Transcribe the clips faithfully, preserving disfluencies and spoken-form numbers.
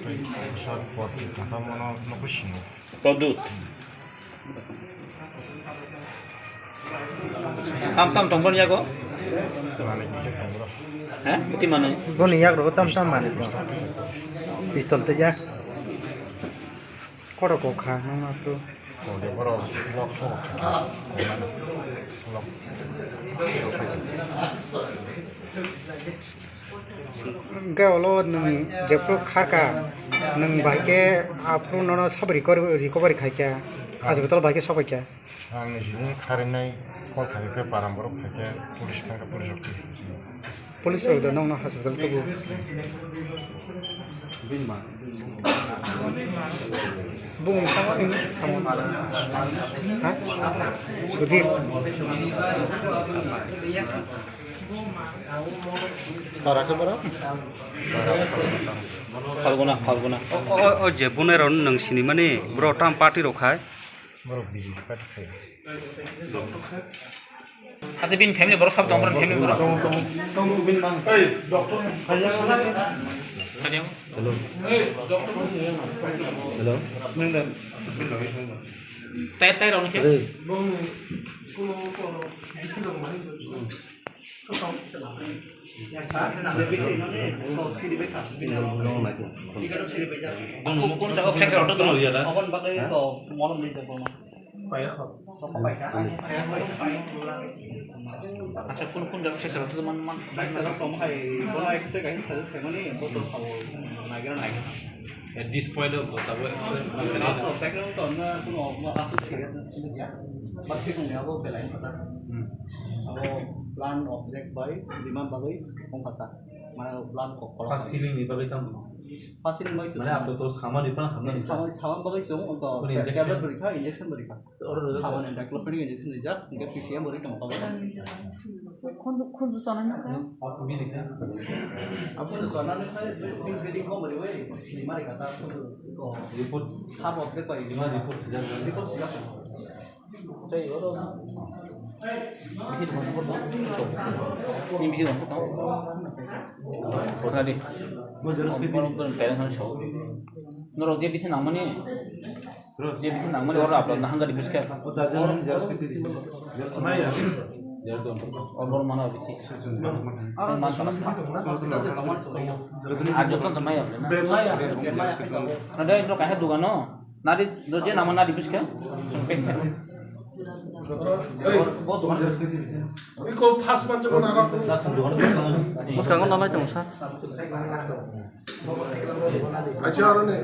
Sir, por kata mono nokho singo. Kodut. Tam tam tong boni yago? Manwi kisa tong bro. He? Uti manwi? Boni yak rogo tam tam manwi tong. Pistol te jak. Koto kok kha nang na tu. Kode bro, lok sok. Lok. Hwnkhe olo nwng jephru kharkha, nwng bahai khe aphuru nono sabo recovery, recovery khaikha, hospital bahai khe sopaikha. Ang ni sini kharinai call khaikhe param borok khaikhe police thangkha, police rok twi. Police rok da nokno hospital tubu. Bini ma. Bung tamo ni samo. Ha? Sudhir. Para ke para? Falguna, Falguna. O, o, o, o je bunai rok nwng sinimani, bro, tam party rok khai. Borok B J P party khai. Acha bini family borok sab tong, borok family borok. Hello. Hello. Tai, tai rok ni khe. Hey. Acha, kun kun jaga flex rok man man. At this point of the, the, background to na kuno asuk serious na sini ya. But sini ya bo belai kata. Hmm. Abo blunt object bai demand bagwi kong kata. Mana blunt kok kolok. Pas ceiling ni bagwi tamo? Pas ceiling bai tu. Mane apo to sama ni pa hamna ni pa. Sama, sama bagwi chung, onto tablet beri kha, injection beri kha. Saban and diclofenac injection rijak, hingke P C M bo ri tongma bagwi. Khunju, khunju chonai nokha. Khunju chonai nokha, bini bini kom riwi, sini mari kata khunju ko. Report. Sab object bai. Report sijak. Report sijak. Tei oro. Bihik tongma. Ni bihik tongma. Khadi. Mo jeros piti. Parents han so. Norok je bihik nangmani. Je bisi nang mani oro upload na hangari biske. O charger ni xerox kiti di. Xerox maya. Xerox on. Or bor mana biti. Ar joto to maya na. Maya. Na dai bro kahe dugano. Nadi do je nama nadi biske. Sung pek pek. Ei. Bo dugan xerox kiti di. Iko fast man jabo na. Muskango nalai tong sa. Acha aro ne.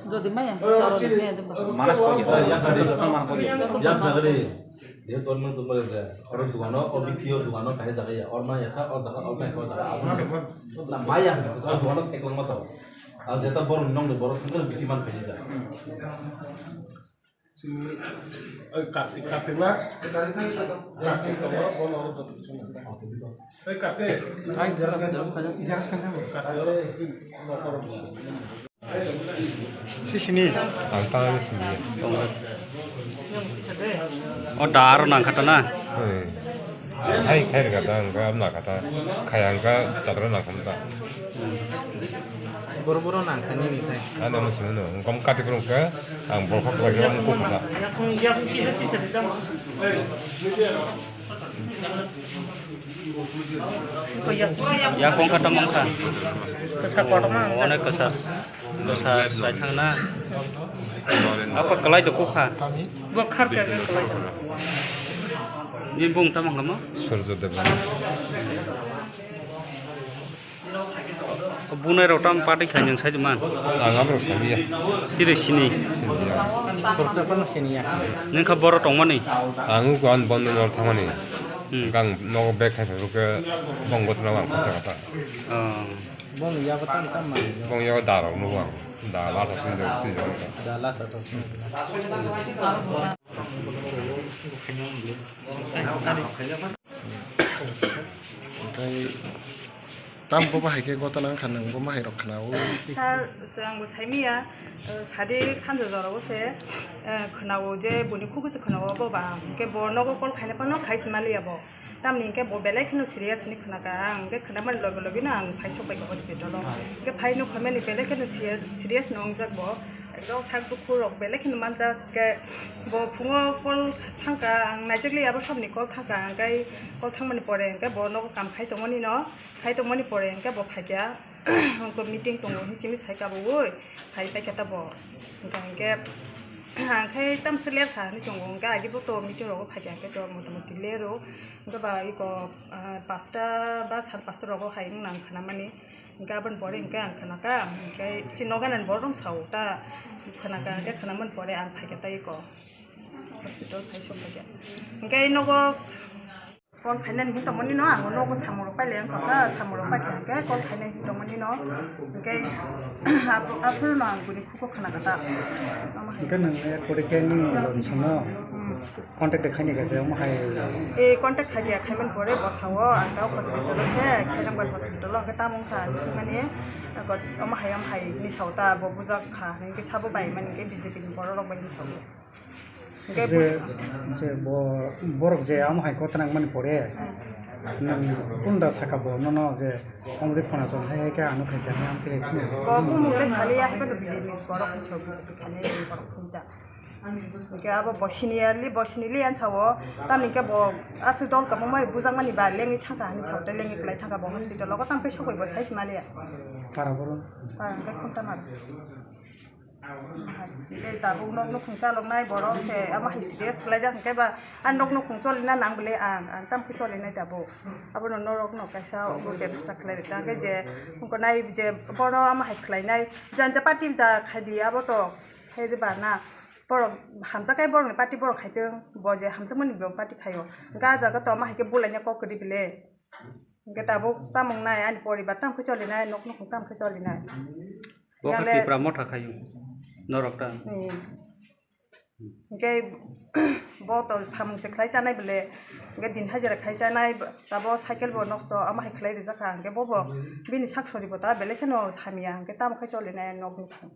Jodi maya, aro ne, de ba. Manas ko ya, ya gari, ya gari. Ya torno to mare de. Oro dugano, o B T O dugano, kahe jaga ya. Or ma ya kha, o jaga, or ma ya kha, o jaga. Na maya, o dugano seklang ma sao. A jeta bor nong de bor, tungkol B T man khaji ja. Chini, oi, kati, kati na? Kati tongo, bono oro joto sona. Oi, kati. Kati oro, sisini. Ang ta sini. O da aro nang kata na? Oi. Hai, hai, kata, ang ka, na kata. Kaya ang ka, tatra nang kata. Boro boro nang kani ni tai. Ano mo sino no, kom kati prung ka, ang boro kok lagi ang kok na. Ya kong kata mong ka. Kasa kotor ma. Onek kasa. Kasa sai thang na. Apa kalai do kok ha. Bo khar ka kalai. Ni bung tamang kamo? Surjo Debbarma. Bunai rok tam party khai nwng sai man. Ang abo rok sabiya. Tiri sini. Khoroksa phano siniya. Nwng kha boro tongmani. Ang uko an bondo nor thangmani. Hmm. Gang nogo bag khai phai khe bong botol ang khoroksa kata. Oh. Bong yago tam tam mani. Bong yago da rok nugo ang. Da la thok tin jok tin jok. Da la thok. Oke. Tam bo bahai khe gotona wngkha, nwng bo bahai rok khna o. Sir, se ang bo saimiya, eh, sadi sanjo jora o se, eh, khna o je boni khuku se khna o bo ba, hwnkhe bo nogo call khaina phano khai se maliya bo. Tamni hwnkhe bo belai kheno serious ni khna kha, ang hwnkhe khna mani loge loge no ang phai sok bai kha hospital o. Hwnkhe phai nuk kha mani belai kheno serious no wngjak bo. Ekdom sak dukhu rok belai kheno manjak, hwnkhe bo phungo call thangkha, ang naijak liya abo sabni call thangkha, ang kai call thangmani pore hwnkhe bo nogo kam khai tongmani no, khai tongmani pore hwnkhe bo phaikha, hwnkhe meeting tongo hinwi simi saikha bo, oi phai paikha ta bo, hwnkhe hwnkhe ang khai tamse ler kha hinwi tongo, hwnkhe agi bo to meeting rogo phaikha hwnkhe to motamuti lero, hwnkhe ba iko, ah, pasta ba sar pasta rogo hai wng nang khanamani. Hingke aboni pore hingke ang khana kha, hingke chini nogo nani borok rok sao ta, khana kha, hingke khana mani pore ang phai khe tai ko hospital phai sok kha. Hingke nogo call khainani hinwi tongmani no, ang nogo samung rok pailai wngkha kha, samung rok paikha hingke call khainani hinwi tongmani no, hingke aphuru no ang buini khuko khana kha ta. Hingke nwng ek kori khe nini lobisong no? Hmm. Contact de khaini kha je omo hai. E contact khai ya, khaiman pore bwsao ang ta hospital o se, Khairangbar hospital o, hwnkhe tamo wngkha ang swngmani, omo hai, omo hai hinwi sao ta, bo bujak kha, hwnkhe sabo bai mani, hwnkhe B J P ni borok rok bai hinwi sao. Hwnkhe je, bo- je bo, borok je omo hai kotha nang mani pore, nwng kunda saka bo nono je omo je khona chong hai hai khe ano khai khe ano amtwi hai khna. Bo bumung le saliya, hai phano B J P ni borok hinwi sao, B J P khainai borok hinwi ta. Hingke abo bo sini ya li, bo sini li ang sao, tamni hingke bo aswk dol kwbangma bujakmani ba lengwi thangkha hinwi sao, tei lengwi kwlai thangkha bo hospital o, tamo khe sokoi bo sai se maliya. Para boro? Para hingke khunta mar. Hingke tabuk nok nukhung chaloknai borok se, amo hai serious kwlaijak hingke ba, a nok nukhung cholina nang bwle ang, ang tamo khe cholinai tabuk. Abono norok no kaisa obo bebostha khlai rwkha, hingke je wngkha nai je bono amo hai khlainai, janja party ja khai di abo to. Khe de ba na, borok hamjak khe borokni party borok khaitwng, bo je hamjakmani bo party khaio. Hwnkhe ah jaga to omo hai khe bulaina kok kwrwi bile. Hwnkhe tabuk tamo wngnai ani poribar tamo khe cholinai, nok nukhung tamo khe cholinai. Bo khe Tipra Motha khaio, norok ta. Ni. Hwnkhe bo to samung se khlai chanai bile. Hwnkhe din hajira khai chanai, tabo cycle bo nosto, omo hai khlai rijak kha. Hwnkhe bo bo bini sak sori bo ta belai kheno hamya, hwnkhe tamo khe cholinai nok nukhung.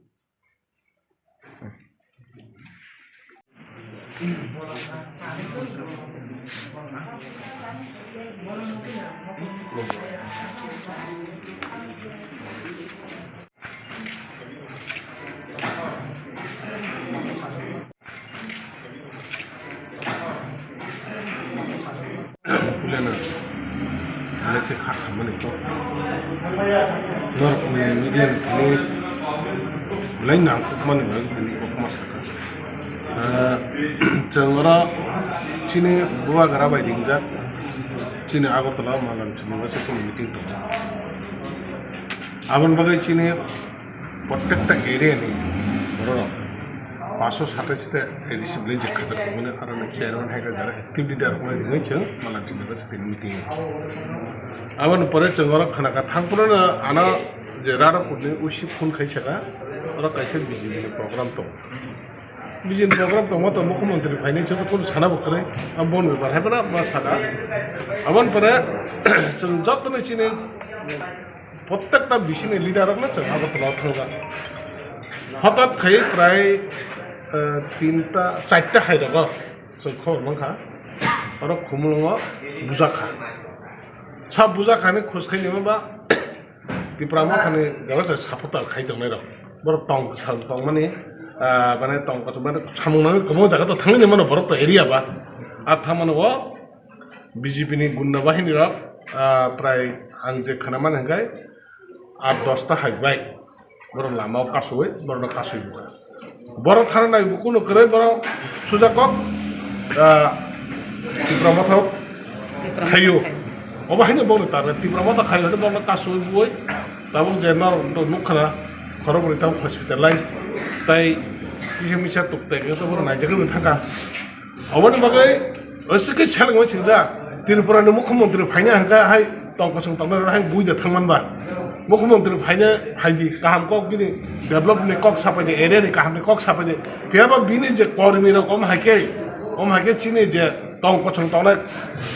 Kulena, belai khe kha khamani kok. Norokni media ni thani belai nangkukmani bagwi tini kokma sakha. Ah, chwng oro chini bubagra bai ringjak, chini Agartala o Malam chini waisa chini meeting tongo. Aboni bagwi chini Prottekta area ni borok paanch sho satais ta A D C village khatar kumani aro ni chairman hai ka jara active leader kumani hwnwi chwng mala tini bas tini meeting. Aboni pore chwng oro khana kha thang phuru no ano je Rarapur ni usi phone khai saka oro kaisa B J P ni program tongo. B J P ni program tongma to mukhyamantri phainai chwng to kunu sana bo kwrwi abo boni bepar hai phano ma saka. Aboni pore chwng joto no chini Prottekta bisini leader rokno chwng Agartala o thangjak. Hothat khai prai, eh, tinta, charta hai rogo chwng khobor mankha. Oro Khumulwngo bujakha. Sa bujakha ni khus khai nima ba Tipra Motha ni jaga se supporter khai tongnai rok. Borok tong kwchang tongmani, ah, mane tong kotor mane samung nangwi kwbangma jaga to thangwi mano borok to area ba. A thangmano o B J P ni gunda bahini rok, ah, prai ang je khana mani hwnkhe aat dosta hai bike borok lama o kasui, borok no kasui bukha. Borok thana nai bo kunu kwrwi borok suja kok, ah, Tipra Motha khaio. Obo haino borok ni target Tipra Motha khaio, borok no kasui bui tabuk je no nukha na khorok bwrwi tabuk hospitalize tai kisa misa tuk tai borok naijagwi thangkha. Oboni bagwi aswk khe selengwi swngjak, Tripura ni mukhyamantri phaina hwnkha hai tong kosong tongnai rok hai bui da thangman ba. Mukhyamantri phaina phaidi kaham kok bini develop ni kok sapaidi, area ni kaham ni kok sapaidi. Phiya ba bini je kormi rok om hai khe, om hai khe chini je Tong kosong tongnai,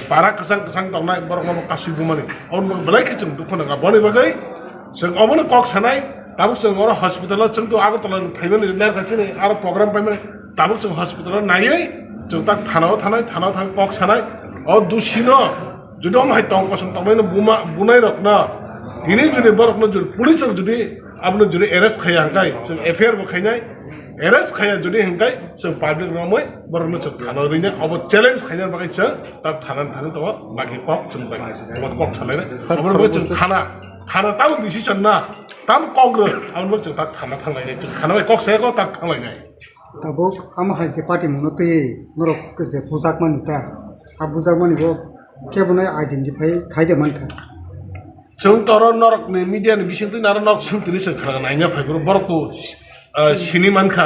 para kwchang kwchang tongnai, borok no kasui bumani. Omo belai khe chwng dukhu nangkha. Boni bagwi chwng omono kok sanai, tabuk chwng oro hospital o chwng to Agartala ni phaimani ler kha chini aro program paimani. Tabuk chwng hospital o naiwi chwng tak thana o thanai, thana o thang kok sanai. O dusi no jodi omo hai tong kosong tongnai no buma, bunai rok no, hini jodi borok no jodi police rok jodi abono jodi arrest khaiya hwnkhe chwng F I R bo khainai. Arrest khaiya jodi hwnkhe chwng public romwi borokno chwng khana rwina obo challenge khaina bagwi chwng ta thana thani tongo, baki kok chwng baki obo kok salainai. Sir, obo bagwi chwng khoroksa khana, khana tamo decision na, tam kok rw, abo bagwi chwng ta khana thanglainai, chwng khana bai kok saya kok ta thanglainai. Tabuk amo hai je party mungno twi norok je bujakmani ta, a bujakmani bo kebono identify khaide mankha. Chwng toro norokni media ni bisingtwi naro nok swngtini chwng khna naina phai phuru borok to, ah, sini mankha,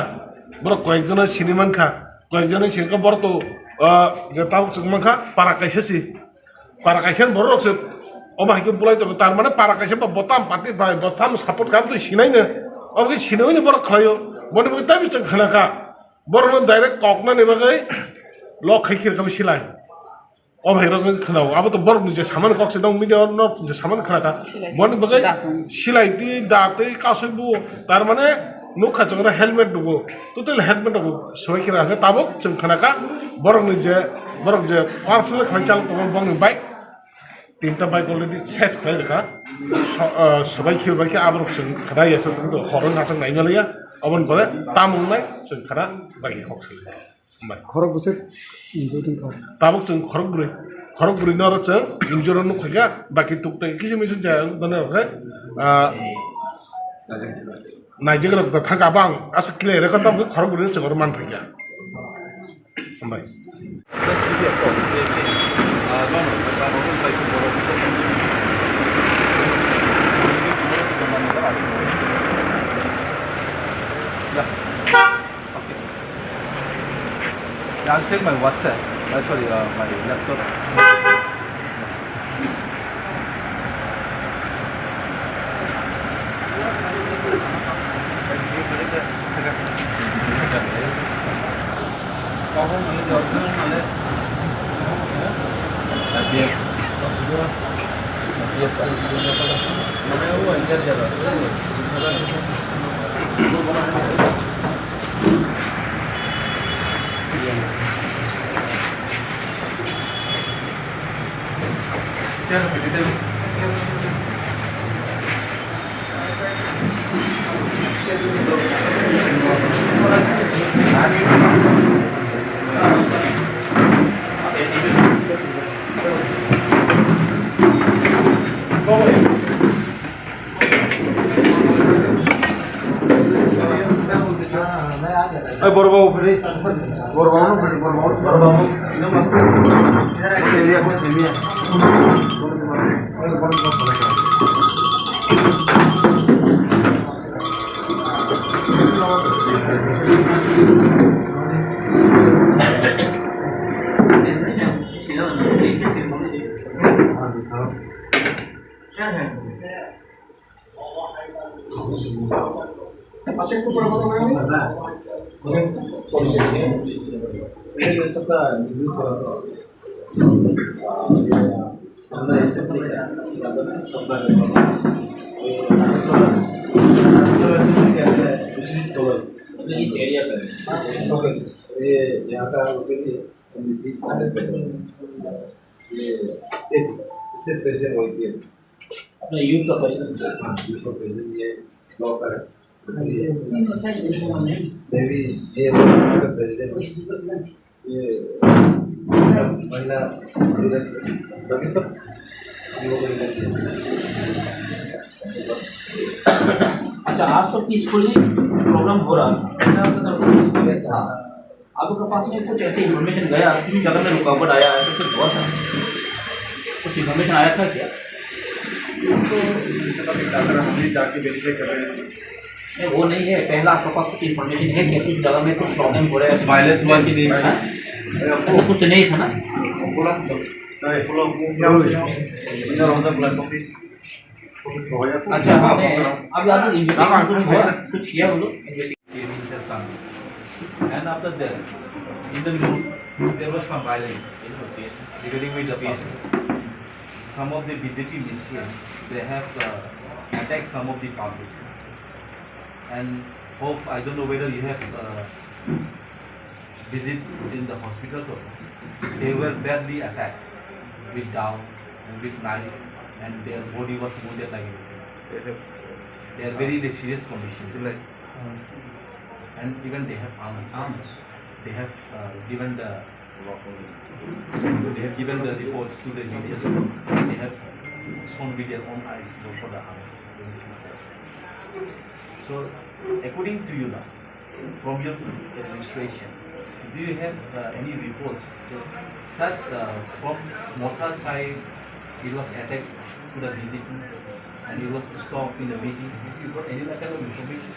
borok koyekjono sini mankha, koyekjono sini kha borok to, ah, je tabuk chwng mankha para kaisa si, para kaisa ni borok rok se obo hai khe bulai tongo, tar mane para kaisa ba botam party bai botam support kam twi sinai no, obo khe sinai no borok khlaio, boni bagwi tabi chwng khna kha, borok no direct kok nani bagwi lok khai khir kha silai. O bhai rok khna o, abo to borok ni je samani kok se dong, media no je samani khna kha. Silai. Boni bagwi da. Silai twi, da twi, kasui bu, tar mane nukha chwng oro helmet dugo, total helmet dugo, swbai khna kha, tabuk chwng khna kha, borok ni je, borok je personal khlai chal tongo, borok ni bike, tinta bike already ses khlai rwkha, so-, ah, swbai khir bai khe aborok chwng khna ya, chwng horo nachang nai maliya, aboni pore tamung nai chwng khna bai khe kok se. Hambai. Khorok bwswk injured wngkha. Tabuk chwng khorok bwrwi, khorok bwrwi no oro chwng injured rok nukha kha, baki tuk tak kisa misa jaya wngkha, ah, naijak rok thang kha, abang aswk clear khe tabuk khorok bwrwi no chwng oro man phaikha. Hambai. Yeah. Okay. Yeah, I'll check my WhatsApp. Uh, sorry, uh, my laptop. Oi, borok babu, phiri. Borok babu, phiri, borok babu, borok babu. Area ko semiya. State, state president wai khe. Apni youth ka president? Ha, youth ka president ye block ka. Maybe ye state president. Ye mahila, baki sab. अच्छा, आज तो peacefully program हो रहा था। अच्छा, तो sir, peacefully था। आपके पास में कुछ ऐसी इन्फॉर्मेशन गया, किस जगह में रुकावट आया, ऐसा कुछ हुआ था? कुछ इन्फॉर्मेशन आया था क्या? तो अभी जाकर हम ही जाके वेरीफाई कर रहे हैं। नहीं, वो नहीं है, पहला आपके पास कुछ इन्फॉर्मेशन है क्या, कुछ जगह में कुछ प्रॉब्लम हो रहा है? वायलेंस हुआ कि नहीं? है ना? ऐसा कुछ नहीं था ना? बोला तो। नहीं, बोला, वो क्या हो गया? इधर हो सकता है, तो भी अच्छा, आपने अभी आप लोग इन्वेस्टिगेशन कुछ हुआ? कुछ किया वो लोग? And after that, in the noon, there was some violence, you know, regarding with the patients. Some of the B J P miscreants, they have uh, attacked some of the public. And hope, I don't know whether you have uh, visit in the hospitals or not. They were badly attacked with dao and with knife, and their body was wounded like anything. They have They are very in a serious condition. Like, and even they have arms. Arms. They have uh, given the they have given the reports to the media. So they have shown with their own eyes for the arms. So according to you now, from your administration, do you have uh, any reports that such uh, from Motha side it was attacked to the B J Ps and it was stopped in the meeting? Have you got any kind of information?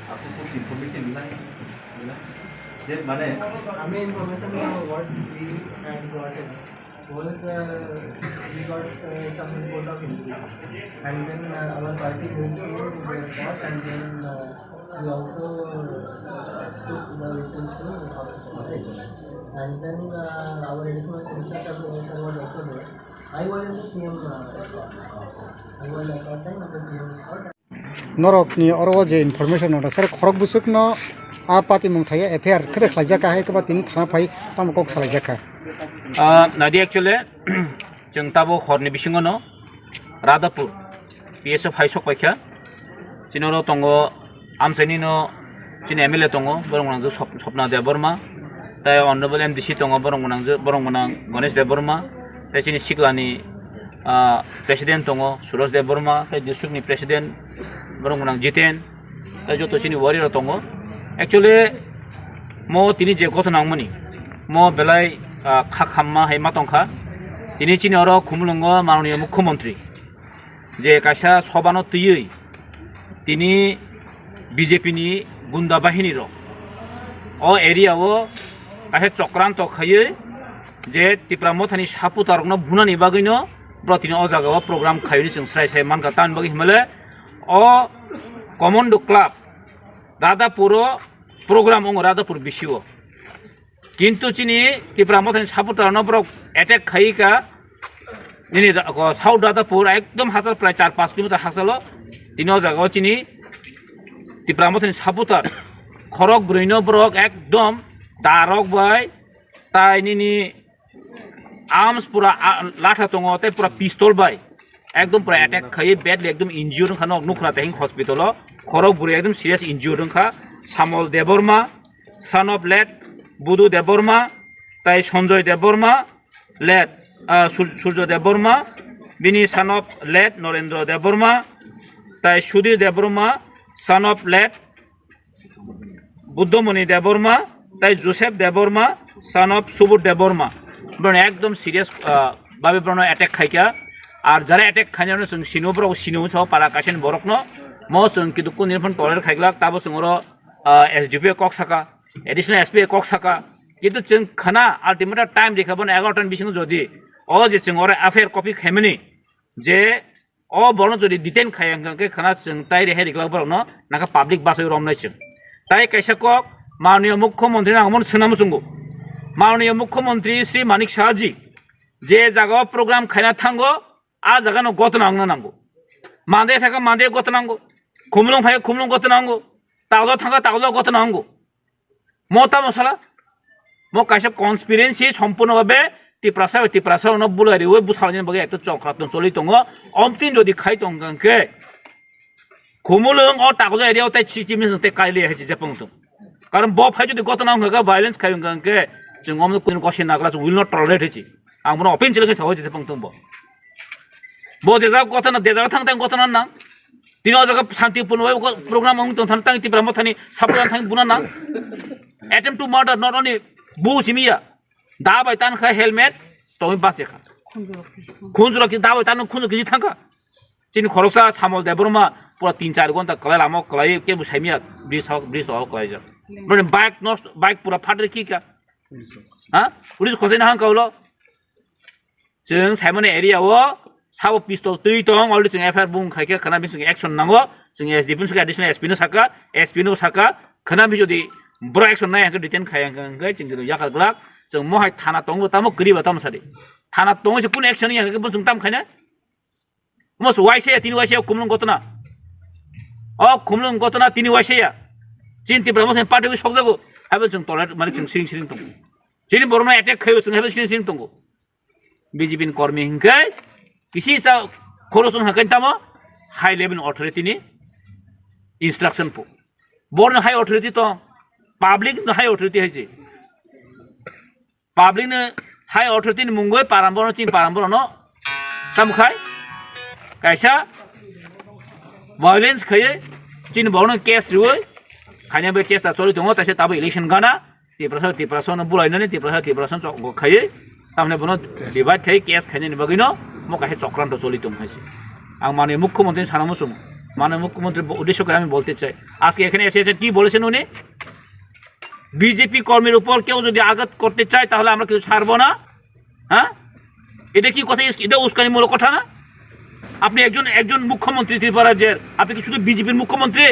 आपको कुछ इन्फॉर्मेशन मिला है? मिला है? जे माने আমি information what we had got was uh, we got uh, some report of injury, and then uh, our party went to the spot, and then uh, we also uh, took the victims to hospital. And then uh, our additional commissioner sir was also there. I was in the C M uh, escort. I was escort time of the C M escort. Norokni oro o je information no sir khorok bwswkno a patimung thaiya F I R khe khlaijak hai kwba tini thana phai tamo kok salaijak kha. Ah, nadi actually chwng tabo horni bisingo no Radhapur P S O phai sok paikha. Chini oro tongo amchaini no chini M L A tongo borok nang Sop- Sopna Debbarma, tai honorable M D C tongo borok nang borok nang Ganesh Debbarma, tai chini siklani ah, president tongo Suresh Debbarma, tai district ni president borok nang Jiten, tai joto chini warrior tongo. Actually mo tini je gotho nangmani mo belai ah, kha khamma hai ma tongkha. Tini chini oro Khumulwngo manoniya mukhyamantri je kaisa sobano twiwi tini B J P ni gunda bahini rok o area o kaisa chokranto khaiwi je Tipra Mothani supporter rokno bunani bagwino bro tini o jaga o program khaiwi chwng srai srai mankha tamni bagwi himale o Commando Club Radhapur o program wngo Radhapur bisi o. Kintu chini Tipra Mothani supporter no borok attack khai ka nini da- ko South Radhapur ekdom hachal prai char panch kilometer hachalo tini o jaga o chini Tipra Mothani supporter khorok brwi no borok ekdom darok bai tai nini arms pura a- latha tongo tei pura pistol bai ekdom pura attack khai badly ekdom injured wngkha nok nukha tei hospital o khorok brwi ekdom serious injured wngkha Samol Debbarma son of late Budu Debbarma, tai Sanjoy Debbarma, late, ah, Sur- Surjo Debbarma, bini son of late Norendra Debbarma, tai Sudhir Debbarma, son of late Buddhamoni Debbarma, tai Joseph Debbarma, son of Subodh Debbarma. Borokno ekdom serious, ah, babe borokno attack khaikha. Ar jara attack khainai chwng sino borok sino sa para kaisa borokno mo chwng kitu kun nirphon toler khaiglak tabo chwng oro ah, S D P O kok saka, additional S P O kok saka, kintu chwng khana ultimately time rikha bono egaroh ta ni bisingo jodi o je chwng oro F I R copy khaimani je o borokno jodi detain khai wngkha khe khana chwng tai rehai riklak borokno naka public basai romnai chwng. Tai kaisa kok manoniya mukhyamantri no ang bono swnam chwngo, manoniya mukhyamantri Shri Manik Saha ji je jaga o program khaina thango a jaga no gotna wngna nango, mande thaka mande gotna nango, khumlung phai khumlung gotna nango, taglo thaka taglo gotna nango. Mo tamo sala? Mo kaisa conspiracy sompurno babe Tiprasa bai Tiprasa rokno bulai riwi butharnani bagwi ekta chokra tong choli tongo. Omtwin jodi khai tong khe Khumulwng o Takjak area o tei chief minister tei kaili hai chijak pung tung. Karon bo phai jodi gotona wngkha khe violence khai wngkha khe chwng omno kunu gosi nagla chwng will not tolerate hai chi. Ang bono open chile khe sawi chijak pung tung bo. Bo jejak gotona dejak thang thang gotona nang. Tini o jaga santipurno bai program wng tong thang tang Tipra Mothani support thang buna nang. Attempt to murder not only bu simiya. Da bai tan kha helmet tongwi bas kha. Khunjura ki da bai tan khunjura ki thang kha. Chini khoroksa Samol Debbarma pura tin char gonta kwlai lama kwlai ke bu saimya bridge hok bridge hok kwlai jak. Bini bike nosto bike pura phatri ki ka. Ha? Police khosai na hang kaulo. Chwng Saimoni area o sabo pistol twi tong already chwng F I R bung khai khe khana bising action nango. Chwng S D P no saka additional S P no saka S P no saka Khwna bi jodi borok action nai hwnkhe, detain khai hwnkhe, hwnkhe chwng jodi yakar glak, chwng mohai thana tongo tamo kwrwi ba tamo sadi. Thana tongo se kunu action ya hwnkhe bo chwng tam khaina. Mo se waisa ya, tini waisa ya, Khumlung gotona. O Khumlung gotona tini waisa ya. Chini Tipra Motha ni party wi sokjago. Haibo chwng tolerate, mane chwng siring siring tongo. Chini borokno attack khaio chwng haibo siring siring tongo. B J P ni kormi hwnkhe kisi sa khoroksa hwnkhe tamo high level authority ni instruction po. Borno high authority to public no high authority hai se. Public no high authority ni mungoi param borno chini param borno tam khai kaisa violence khaiye chini borno case rioi khaina be chesta choli tongo taisa tabo election gana Tiprasa, Tiprasa no bulai nani, Tiprasa, Tiprasa no chok khaiye. Tamne bono divide khai, case khainani bagwi no, mo kaisa chokranto choli tong hai se. Ang mani mukhyamantri sana muchung. Mani mukhyamantri bo-, uddesho kore ami bolte chai. Aske ekhane ese ese ki bolesen uni? B J P kormir upor keu jodi agat korte chai, tahole amra kichu chharbo na. হ্যাঁ? এটা কি কথা? ইস-, এটা উস্কানিমূলক কথা না? আপনি একজন, একজন মুখ্যমন্ত্রী ত্রিপুরা রাজ্যের, আপনি কি শুধু বিজেপির মুখ্যমন্ত্রী?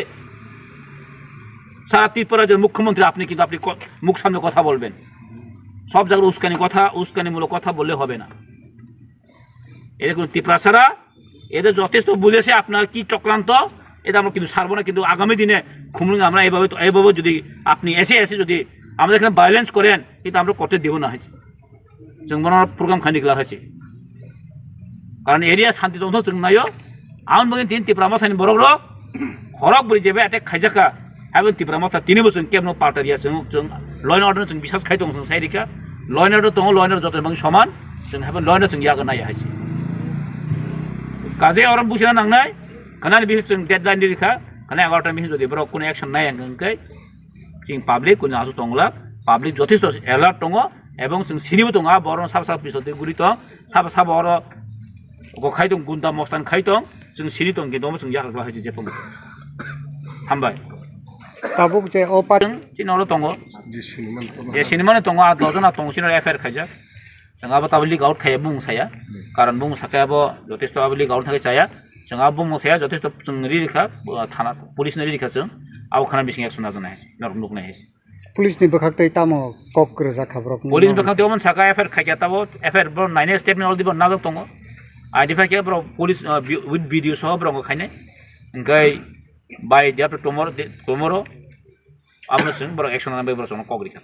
সারা ত্রিপুরা রাজ্যের মুখ্যমন্ত্রী আপনি, কিন্তু আপনি ক-, মুখ সামনে কথা বলবেন। সব জায়গায় উস্কানি কথা, উস্কানিমূলক কথা বললে হবে না। এটা কোনো তিপ্রাসারা, এটা যথেষ্ট বুঝেছে আপনার কি চক্রান্ত, এটা আমরা কিন্তু ছাড়বো না। কিন্তু আগামী দিনে খুমলুঙে আমরা এভাবে, এভাবে যদি আপনি এসে এসে যদি আমাদের এখানে ভায়োলেন্স করেন, কিন্তু আমরা করতে দেবো না। Chwng bono program khaini glak hai se. Karon area santi tongthok chwng naio. Aboni bagwi tini Tipra Mothani borok rok khorok bwrwi jeba attack khaijak kha. Aboni Tipra Motha tini bo chwng kebno palta riya chwng, chwng law and order no chwng bisas khai tong chwng sai rikha. Law and order tongo, law and order joto bagwi soman. Chwng habai law and order chwng yago naiya hai se. Kaje oro buchina nangnai. Khanani bisi chwng deadline ri rikha. Khana egarota bisi jodi borok kuno action nai ang hwnkhe. Chwng public kunu aswk tongla, public jothesto alert tongo, ebong chwng sinibo tongo, ah, borokno sabo sabo pistol twi guri tong, sabo sabo oro go khai tong, gunda mostan khai tong, chwng sini tong, kintu omo chwng yakarwi hai se jephang. Hambai. Tabuk je o pa- Chwng chini oro tongo. Je sinimani tongo. Je sinimani tongo, ah, dojon ah tongo, chini oro F I R khaijak. Chwng abo tabuk leak out khaiya bumung saya. Karon bumung sakhe abo jothesto abo leak out thangwi chaya. Chwng abo bumung saya jothesto chwng ri rikha, thana police no ri rikha chwng. Abo khana bising action najaknai hai se, norok nuknai hai se. Police ni bwkhak tei tamo kok kwrwjak kha borok? Police bwkhak tei omo saka F I R khaikha tabo, F I R borok nainai statement already borok najak tongo. Identify khe borok police, uh, bi-, with video soho borok khainai. Hwnkhe by day after tomorrow, de-, tomorrow abono chwng borok action nana bagwi borok chwngno kok rikha.